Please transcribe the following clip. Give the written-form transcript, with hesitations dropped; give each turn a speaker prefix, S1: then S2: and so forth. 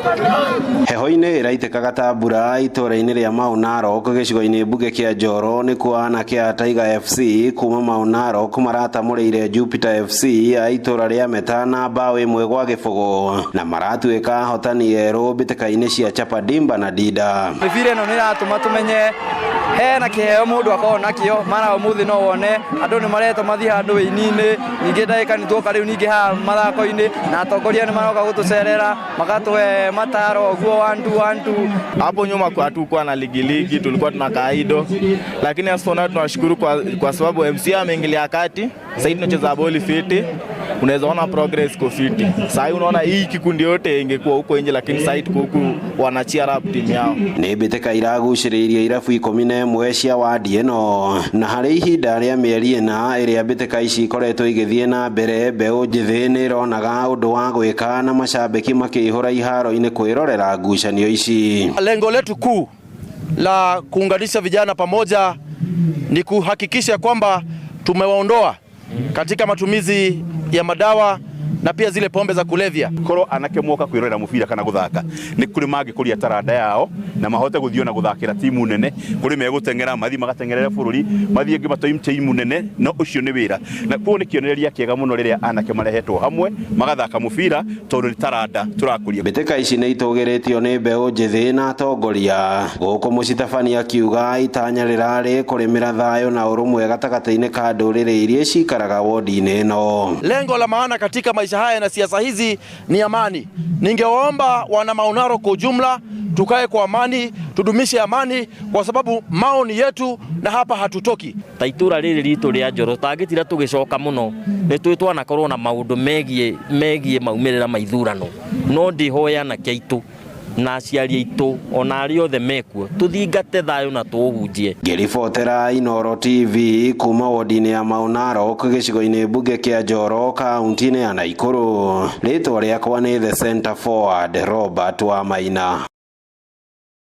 S1: Heho-inĩ ĩraitĩkaga ta mbura itũũra-inĩ rĩa Mau Narok gĩcigo-inĩ mbunge kĩa Njoro nĩkuo anake a Tiger FC kuma Mau Narok maratamũrĩire Jupiter FC a itũũra rĩa Meta na mbaũ 1-0 na maratuĩka ahotani erũ mbĩtĩka-inĩ cia Chapadimba na Dinda.
S2: Mĩbira ĩno nĩ ĩratũma tũmenye hena kĩheo mũndũ akoragwo nakĩo, mara ũmũthĩ no wone andũ nĩ maretwo mathiĩ handũ wĩini-inĩ, ningĩ ndagĩka nĩ tuoka rĩu ningĩ haha mathako-inĩ na atongoria nĩ maroka gũtũcerera makatũhe mataro ũguo one two one two.
S3: Hapo nyuma hatukuwa na ligi ligi, tulikuwa tunakaa idle, lakini as for now tunashukuru kwa sababu MCA ameingilia kati. Sasa hivi tunacheza boli fiti, unaweza ona progress iko fiti. Sasa hivi unaona hii kikundi yote ingekuwa huko nje, lakini sasa hivi tuko huku wana cheer up timu yao.
S1: Nĩ mbĩtĩka iragucĩrĩirie irabu 11 cia wadi ĩno na harĩ ihinda rĩa mĩeri 4 ĩrĩa mbĩtĩka ici ikoretwo igĩthiĩ na mbere, mbeũ njĩthĩ nĩ ĩronaga ũndũ wa gwĩka na macambĩki makĩihũra iharo-inĩ kwĩrorera ngucanio ici.
S4: Lengo letu kuu la kuunganisha vijana pamoja ni kuhakikisha kwamba tumewaondoa katika matumizi ya madawa na pia zile pombe za kulevya.
S5: Korwo anake moka kwirorera mubira kana guthaka ni kuri mangikuria taranda yao na mahote guthio na guthakira timu nene, kuri meguteng'era mathi magateng'erere bururi mathi angi matoi timu nene, no ucio ni wira na kuo ni kionereria kiega muno riria anake marehetwo hamwe magathaka mubira tondu ni taranda turakuria.
S1: Mbĩtĩka ici nĩ itũgĩrĩtio nĩ mbeũ njĩthĩ na atongoria gũkũ mũcitabani akiuga itanya rĩrarĩ kũrĩmĩra thayũ na ũrũmwe gatagatĩ-inĩ ka ndũrĩrĩ iria cikaraga wodi-inĩ ĩno.
S4: Lengo la maana katika maisha haya na siasa hizi ni amani. Ningewaomba wana Mau Narok kwa ujumla tukae kwa amani, tudumishe amani kwa sababu Mau ni yetu na hapa hatutoki.
S6: Ta itura rĩrĩ ritũ rĩa Njoro tangĩtira tũgĩcoka mũno nĩ twĩ twanakorwo na maũndũ megiĩ maumĩrĩra ma ithurano, no ndĩhoya anake aitũ na aciari aitũ ona arĩa othe mekuo tũthingate thayũ na tũũhunjie.
S1: Ngĩribotera Inooro TV kuma wodi-inĩ ya Mau Narok gĩcigo-inĩ mbunge kĩa Njoro kaunti-inĩ ya Naikuru, rĩtwa rĩakwa nĩ The Center Forward Robert Wamaina.